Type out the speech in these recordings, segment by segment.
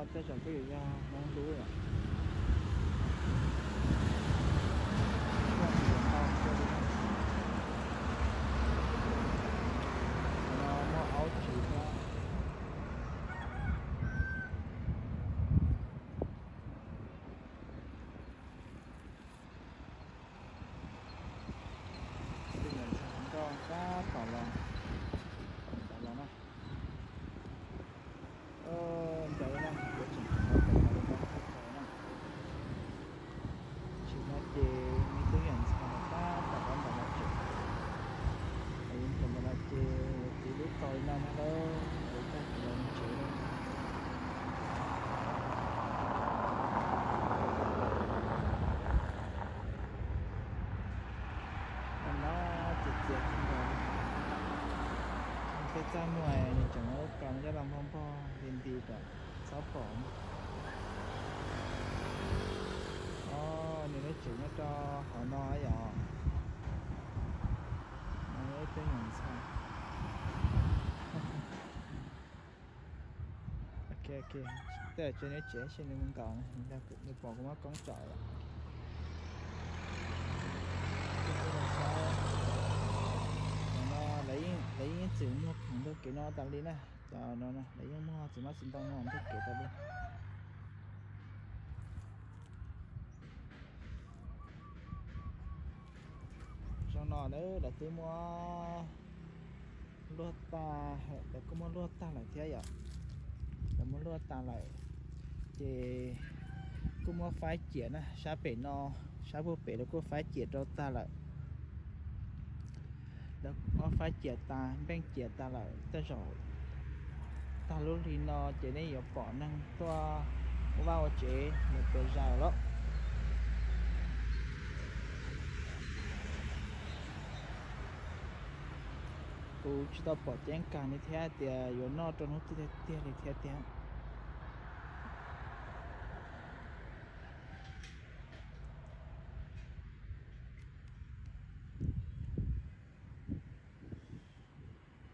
Tej zaum kuj yuav yog Hmoob lub yom. Muaj aub tsev thiab. Tus niam ntxhais nkauj tab tom los, tom los na. Ncaws na, yuav tseem tau tau tau na. Tsis no ces nws twb yog ntxhais los tab tom los ntawm no tsev. Yog ntawm no ces txiv lub tau li no na lauj, ces tag kis los tsev lauj. Tam no txias txias nkaus, tej txaj muag nws tseem muab lub kaus no coj los npog npog nti nti kom txhob pom. Os, nws lub tsev nyob rau hauv no yom. Ib tug nyuam ntxhais. Ok, ok, tej zaum tsis nyob tsev, nws mus nkaum, nws pom kuv muab koob tso lawm. Tam no lawv yeej tseem muag khoom ntug kev no tas li na. Cov no lawv yeej muag txiv hmab txiv ntoo no ntug kev tas li. Zoo no lawv twb muab luaj tag, lawv kuj muab luaj tag lawm thiab yom. Lawv muab luaj tag lawm, ces kuj muab faib ciam na, sab pem no, sab puag pem lawv kuj faib ciam rau tag lawm. Lawv muab faib ciam tas, npeej ciam tas lawm, tej zaum tag lub hli no ces nej yuav pom neeg tuaj ua vaj ua tsev mus pes zaws lawm. Kuv tsis tau pom ceeb kag li thiab tias yuav noj rau hnub twg tiag tiag li thiab tiag.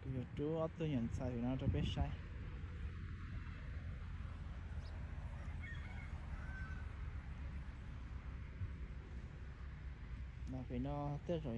Kuv yuav rub ob tug nyuam ntxhais no rau peb saib. Los pem no tej zaum